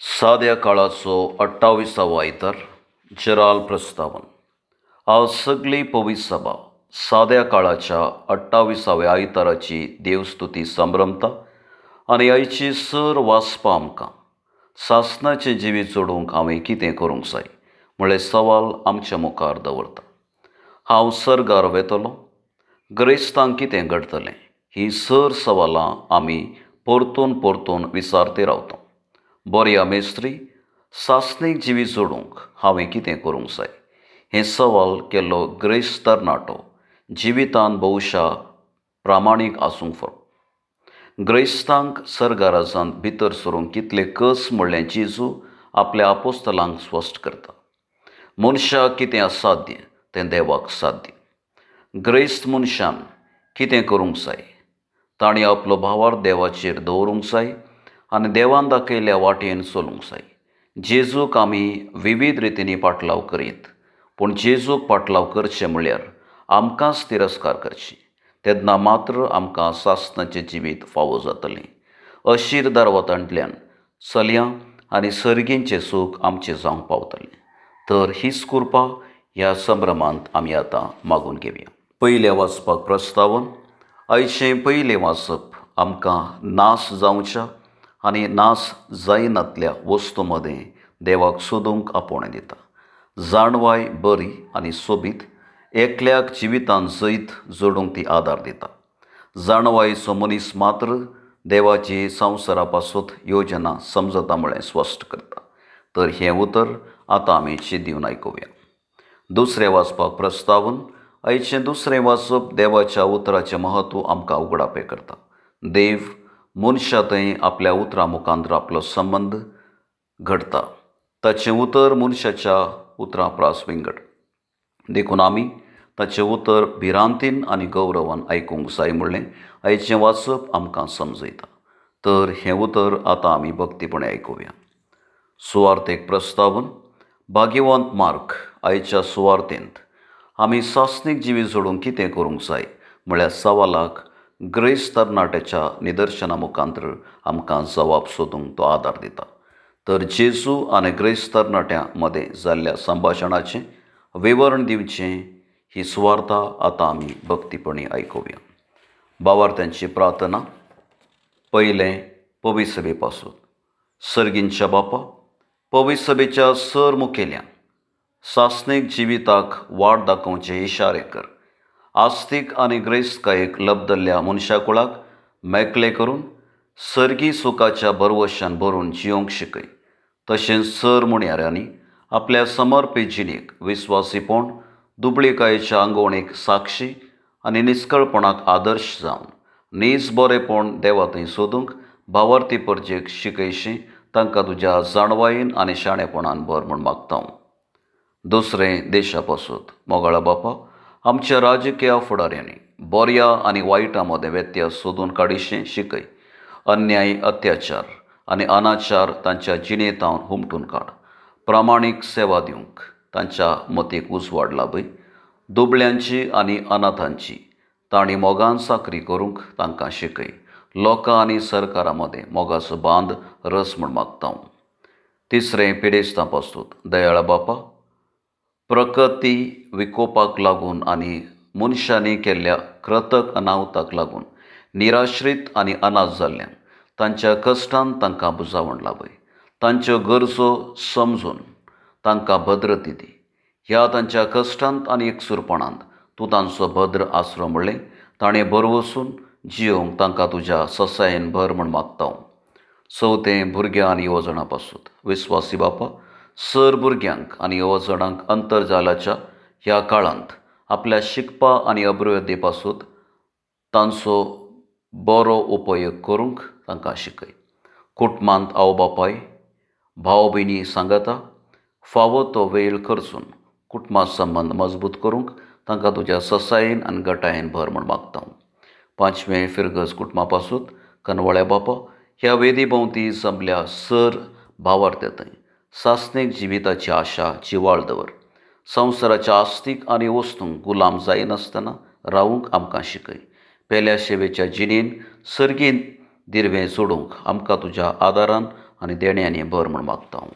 साद्या काळाचो 28वो आयतार, जेराल प्रस्तावन. आज सगळी पवित्र सभा साद्या काळाच्या 28व्या आयताराची देवस्तुती संभ्रमता आनी आयची सर वाचपा आमकां सासणाचें जिवीत जोडूंक हांवें कितें करूंक जाय म्हळ्ळें सवाल आमच्या मुखार दवरता. हांव सर्गार वेतलो, ग्रेस्तांक कितें घडटलें, ही सर सवालां आमी परतून परतून विचारते रावता. बऱ्या मेस्त्री, सासणीक जिवीत जोडूंक हांवें कितें करूंक जाय हें सवाल केल्लो ग्रेस्त तरणाटो जिवितान बहुशा प्रामाणीक आसूंक फावो. ग्रेस्तांक सर्गाराजांत भितर सरूंक कितले कस म्हणलें जेजू आपल्या आपोस्तलांक स्पश्ट करता. मनशाक कितें असाध्य तें देवाक साध्य. ग्रेस्त मनशान कितें करूंक जाय? ताणें आपलो भावार देवाचेर दवरूंक जाय आनी देवान दाखयल्ल्या वाटेन चलूंक जाय. जेजूक आमी विविध रितींनी पाटलाव करीत, पूण जेजूक पाटलाव करचें म्हळ्यार आमकांच तिरस्कार करची, तेन्ना मात्र आमकां सासणाचें जिवीत फावो जातलें. अशीर दरवटांतल्यान चलयां आनी सर्गींचें सूख आमचें जावंक पावतलें. तर हीच कृपा ह्या संभ्रमांत आमी आतां मागून घेवया. पयलें वाचपाक प्रस्तावन. आयचें पयलें वाचप आमकां नाश जावच्या आनी नाश जायनातल्या वस्तू मदें देवाक सोदूंक आपोवणें दिता. जाणवाय बरी आनी सोबीत एकल्याक जिवितान जैत जोडूंक ती आदार दिता. जाणवायचो मनीस मात्र देवाची संवसारा पासत योजना समजता म्हळें स्पश्ट करता. तर हें उतर आतां आमी चिंतून आयकुया. दुसरें वाचपाक प्रस्तावन. आयचें दुसरें वाचप देवाच्या उतराचें म्हत्व आमकां उगडापें करता. देव मनशा थंय आपल्या उतरां मुखांतर आपलो संबंद घडता. ताचें उतर मनशाच्या उतरां प्रास विंगड, देखून आमी ताचें उतर भिरांतीन आनी गौरवान आयकूंक जाय म्हणलें आयचें वाचप आमकां समजयता. तर हें उतर आतां आमी भक्तीपणे आयकुया. सुवार्थेक प्रस्तावन. भाग्यवंत मार्क आयच्या सुवार्थेंत आमी सासणीक जिवीत जोडूंक कितें करूंक जाय म्हळ्यार सवालाक ग्रेस्त तरणाट्याच्या निदर्शना मुखांतर आमकां जवाब सोदूंक तो आदार दिता. तर जेजू आनी ग्रेस्त तरणाट्यां मदें जाल्ल्या संभाशणाचें विवरण दिवचें ही सुवार्ता आतां आमी भक्तीपणी आयकुया. भावार्थ्यांची प्रार्थना. पयलें पवित्र सभे पासून. सर्गींच्या बापा, पवित्र सभेच्या सर मुखेल्यान सासणीक जिविताक वाट दाखोवचे इशारे कर. आस्तीक आनी ग्रेस्तकायेक लब्दल्ल्या मनशाकुळाक मेकळे करून सर्गी सुखाच्या भरवशान भरून जियोंक शिकय. तशेंच सर मुणयाऱ्यांनी आपल्या समर्पीत जिणेक विस्वासीपण, दुबळीकायेच्या आंगवणेक साक्षी आनी निस्कळपणाक आदर्श जावन नीज बरेपण देवा थंय सोदूंक भावार्थी परजेक शिकयशी तांकां तुज्या जाणवायेन आनी शाणेपणान भर म्हूण मागता. दुसरें देशा पासून. मोगाळा बापा, आमच्या राजकीय फुडाऱ्यांनी बऱ्या आनी वायटा मदें व्यत्यास सोदून काडिशें शिकय. अन्याय, अत्याचार आनी अनाचार तांच्या जिणेंत हुमटून काड. प्रामाणीक सेवा दिवंक तांच्या मतीक उजवाड लाभय. दुबळ्यांची आनी अनाथांची तांणी मोगान चाकरी करूंक तांकां शिकय. लोकां आनी सरकारा मदें मोगाचो बांद रस म्हूण मागता. तिसरें पिडेस्तां पासून. दयाळा बापा, प्रकृती विकोपाक लागून आनी मनशांनी केल्ल्या कृतक अनावताक लागून निराश्रीत आनी अनाथ जाल्ल्यान तांच्या कश्टान तांकां बुजावण लाभय. तांच्यो गरजो समजून तांकां भद्रती दी. ह्या तांच्या कश्टांत आनी एकसुरपणांत तूं तांचो भद्र आसरो म्हणलें ताणें भरवसून जियोंक तांकां तुज्या ससायेन भर म्हूण मागता. चवथें भुरग्यां आनी येवजणां पासून. विस्वासी बापा, सर भुरग्यांक आनी येवजणांक अंतर्जालाच्या ह्या काळांत आपल्या शिकपा आनी अभिवृद्धी पासून तांचो बरो उपयोग करूंक तांकां शिकय. कुटुंबांत आवय बापाय, भाव भयणी सांगाता फावो तो वेळ खर्चून कुटुंबा संबंद मजबूत करूंक तांकां तुज्या ससायेन आनी गटायेन भर म्हूण मागता. पांचवें फिरगज कुटुंबा पासून. कनवळ्या बापा, ह्या वेदी भोंवती जमल्या सर भावार्थ्या थंय सासणीक जिविताची आशा जिवाळ दवर. संवसाराच्या आस्तीक आनी वस्तूंक गुलाम जायनासतना रावूंक आमकां शिकय. पेल्या सेवेच्या जिणेन सर्गीन दिर्वें जोडूंक आमकां तुज्या आदारान आनी देण्यांनी भर म्हूण मागता.